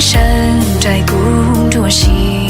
Sawv nraim kuv nruab siab.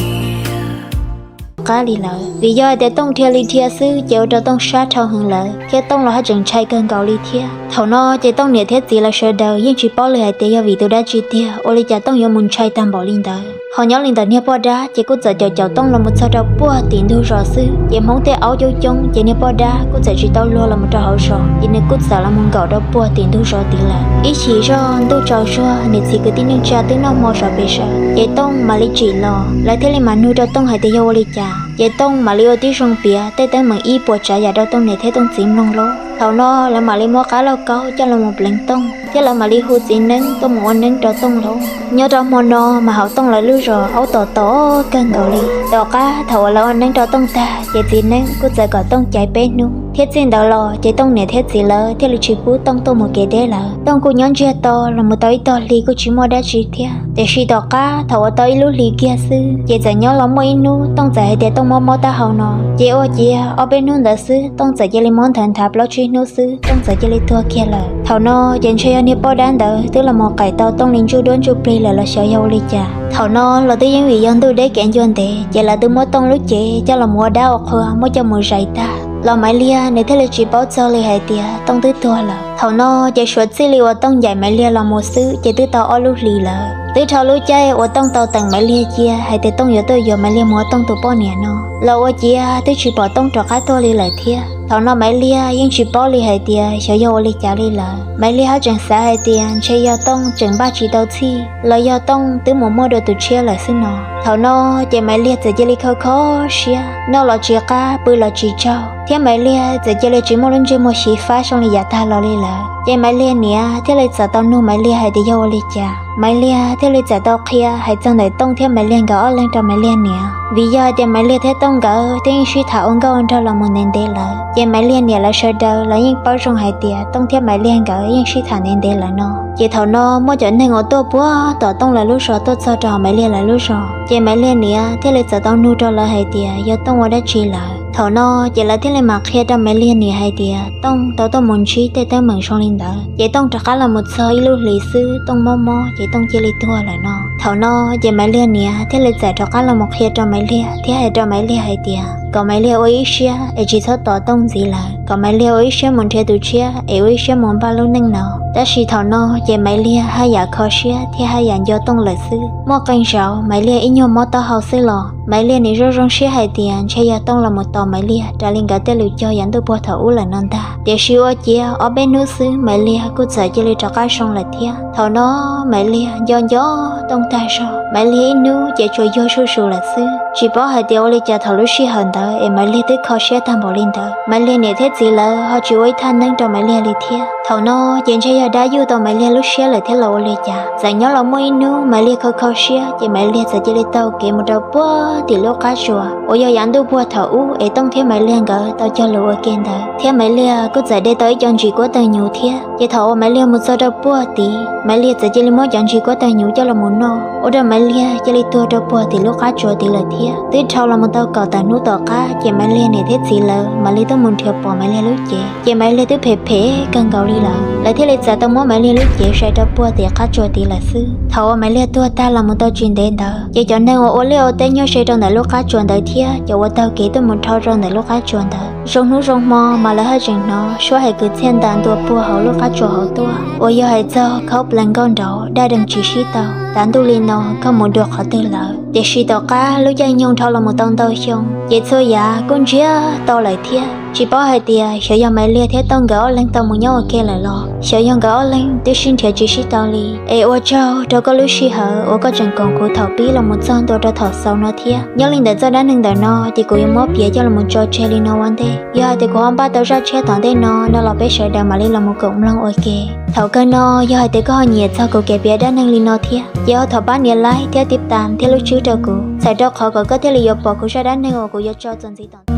Qab li lawm, vim yog hais tias Tooj dhia li dhia xwb ces ua rau Tooj sab dhau heev lawm, thiab Tooj los haj tseem ntshai kawg nkaus li thiab. Thaum no ces Tooj niam thiab txiv lawv sawv daws yeej tsis paub li hais tias yog vim tus dab tsi tiag ua li cas Tooj yuav mus ntshai tag npaum li ntawd. Ho nyob li ntawm niag poj dab ces kuj txawm caum caum Tooj los mus txog rau puag tim ntug zos xwb, ces Hmoob tej aub coob coob ces niag poj dab kuj txawm tsis tau luag los mus rau hauv zos, ces nws kuj txawm los mus nkaum rau puag tim ntug zos tid lawm. Ib chim zoj ntuj tsaus zuag, niam txiv kwv tij neej tsa twb noj hmo zov pem sawv, ces Tooj mam li tsim los, lawv thiaj li mam nug rau Tooj hais tias yog ua li cas. Ces Tooj mam li ua tib zoo piav tej teeb meem ib puas tsav yam rau Tooj niam thiab Tooj txiv mloog lauj. Thaum no lawv mam li muab qab lauj kaub coj los mus pleev Tooj, thiab lawv mam li hu txiv neeb tuaj mus ua neeb rau Tooj lauj. Nyob rau hmo no mas hauv Tooj lawv lub zos aub tom tom kawg nkaus li. Tom qab thaum uas lawv ua neeb rau Tooj tag ces txiv neeb kuj txawm kom Tooj caiv peb hnub, thiab txij ntawd los ces Tooj niam thiab txiv lawv thiaj li tsis pub Tooj tuaj mus kev deb lawm. Tooj kuj nyob ntsiag to los mus tau ib tog hli kuj tsis muaj dab tsi thiab, tiam sis tom qab thaum uas tau ib lub hli kiag xwb ces txawm nyob los muaj ib hnub Tooj txawm hais tias Tooj mob mob taub hau no, ces ua ciav ob peb hnub ntawd xwb Tooj txawm cia li mob nthawv nthav plaub tsib hnub xwb Tooj txawm cia li tuag kiag lawm. Thaum no ces ntshe yog niag poj dab ntawd twb los mus qaim tau Tooj li ntsuj duab ntsuj plig lawm los xyov yog ua li cas. Thaum no los twb yeej vim yog ntuj deb kev ncua ntev ces lawv twb muab Tooj lub cev coj los mus ua dab ua qhua muab coj mus zais tag los Maiv Liag nws thiaj li tsis paub txog li hais tias Tooj twb tuag lawm. Thaum no ces suav txij li uas Tooj ncaim Maiv Liag los mus xwb ces twb tau ob lub hlis lawm. Twb dhau lub caij uas Tooj tau teem Maiv Liag cia hais tias Tooj yuav tuaj yuav Maiv Liag mus ua Tooj tus poj niam no los ua ciav twb tsis pom Tooj rov qab tuaj li lawm thiab. Thaum no Maiv Liag yeej tsis paub li hais tias xyov yog ua li cas li lawm. Maiv Liag haj tseem xav hais tias ntshe yog Tooj tseem npaj tsis tau txhij los yog Tooj twb mus muaj dua tus tshiab lawm xwb no. Thaum no ces Maiv Liag txawm cia li kho kho siab, noj los tsis qab pw los tsis tsaug, thiab Maiv Liag txawm cia li tsis muaj lub ntsej muag xyiv fab zoo li yav tag los li lawm. Ces Maiv Liag niam thiaj li txawm tau nug Maiv Liag hais tias yog ua li cas, Maiv Liag thiaj li txawm tau qhia hais txog ntawm Tooj thiab Maiv Liag nkawd ob leeg rau Maiv Liag niam. Vim yog hais tias Maiv Liag thiab Tooj nkawd twb yeej sib tham ua nkauj ua nraug los mus ntev ntev lawm, ces Maiv Liag niam lawv sawv daws los yeej paub zoo hais tias Tooj thiab Maiv Liag nkawd yeej sib tham ntev ntev lawm no. Ces thaum no muaj cov neeg uas tuaj puag tom Tooj lawv lub zos tuaj txog rau hauv Maiv Liag lawv lub zos, ces Maiv Liag niam thiaj li txawm tau nug rau lawv hais tias yog Tooj ua dab tsi lawm. Thaum no ces lawv thiaj li mam qhia rau Maiv Liag niam hais tias Tooj tau tuaj mus ntsib tej teeb meem zoo li ntawd, ces Tooj rov qab los mus txog ib lub hlis xwb Tooj mob mob ces Tooj cia li tuag lawm no. Thaum no ces Maiv Liag niam thiaj li txawm rov qab los mus qhia rau Maiv Liag thiab hais rau Maiv Liag hais tias kom Maiv Liag ua ib siab es tsis txhob tos Tooj ntxiv lawm, kom Maiv Liag ua ib siab mus nrhiav tus tshiab es ua ib siab mus npaj lub neej no. Tab sis thaum no ces Maiv Liag haj yam kho siab thiab haj yam nco Tooj lawm xwb. Muaj qee zaus Maiv Liag ib nyuag mob taub hau xwb los Maiv Liag nim zoo zoo siab hais tias ntshe yog Tooj los mus tos Maiv Liag raws li nkawd tej lus cog yav ntuj puag thaum ub lawm no ntag. Tiam sis ua ciav ob peb hnub xwb Maiv Liag kuj txawm cia li rov qab zoo lawm thiab. Thaum no Maiv Liag nco nco Tooj tag zog, Maiv Liag ib hnub ces tsuas yuag zuj zus lawm xwb. Tsis paub hais tias ua li cas thaum lub sij hawm ntawd es Maiv Liag twb kho siab tag npaum li ntawd, Maiv Liag niam thiab txiv lawv ho tsis ua ib thaj neeb rau Maiv Liag li thiab. Thaum no ces ntshe yog dab yuj tau Maiv Liag lub siab lawm thiab los ua li cas. Txawm nyob los muaj ib hnub Maiv Liag kho kho siab ces Maiv Liag txawm cia li taug kev mus rau puag tim lub qab tsuas uas yog yav ntuj puag thaum ub es Tooj thiab Maiv Liag nkawd tau cog lus ua ke ntawd, thiab Maiv Liag kuj txawm de tau ib co ntsis kuab tawg nyuv thiab. Ces thaum uas Maiv Liag mus txog rau puag tid, Maiv Liag txawm cia li muab cov ntsis kuab tawg nyuv coj los mus noj, ua rau Maiv Liag cia li tuag rau puag tim lub qab tsuas tid lawm thiab. Twb dhau los mus tau kaum tawm hnub tom qab ces Maiv Liag niam thiab txiv lawv mam li tuaj mus nrhiav pom Maiv Liag lub cev, ces Maiv Liag twb phem phem kawg nkaus li lawm. Lawv thiaj li txawm tau muab Maiv Liag lub cev sai rau puag tim qab tsuas tid lawm xwb. Thaum uas Maiv Liag tuag tag los mus tau tsis ntev ntawd, ces cov neeg uas ua liaj ua teb nyob ze rau ntawm lub qab tsuas ntawd thiab cov uas taug kev tuaj mus dhau rau ntawm lub qab tsuas ntawd, zoo hnub zoo hmo mas lawv haj tseem hnov suab hais kwv txhiaj ntas ntua puag hauv lub qab tsuas hauv tuaj, uas yog hais txog khaub plees nkauj nraug daj dees tsis sib tau, tav ntuj li no koj mus dua qhov twg lawm. Tiam sis tom qab lub caij nyoog dhau los mus tau ntau xyoo, ces txhua yav kuj ntsiag to lawm thiab. Tsis paub hais tias xyov yog Maiv Liag thiab Tooj nkawd ob leeg tau mus nyob ua ke lawm los xyov yog nkawd ob leeg twb sib nrhiav tsis sib tau li. Es ua tsaug rau koj lub sij hawm uas koj tseem koom kuv thaum pib los mus txog ntua rau thaum xaus no thiab. Nyob li ntawm txoj dab neeg ntawm no ces kuv yuav muab piav coj los mus tso tseg li no ua ntej. Yog hais tias kuv ho npaj tau zaj tshiab tom ntej no no los peb sawv daws mam li los mus koom mloog ua ke. Thaum kawg no yog hais tias koj ho nyiam txog kuv kev piav dab neeg li no thiab ces ho thov pab nias like thiab tib tas thiab lub tswb rau kuv, txhawm rau qhov kom koj thiaj li yuav pom kuv zaj dab neeg uas kuv yuav tso txuas ntxiv tom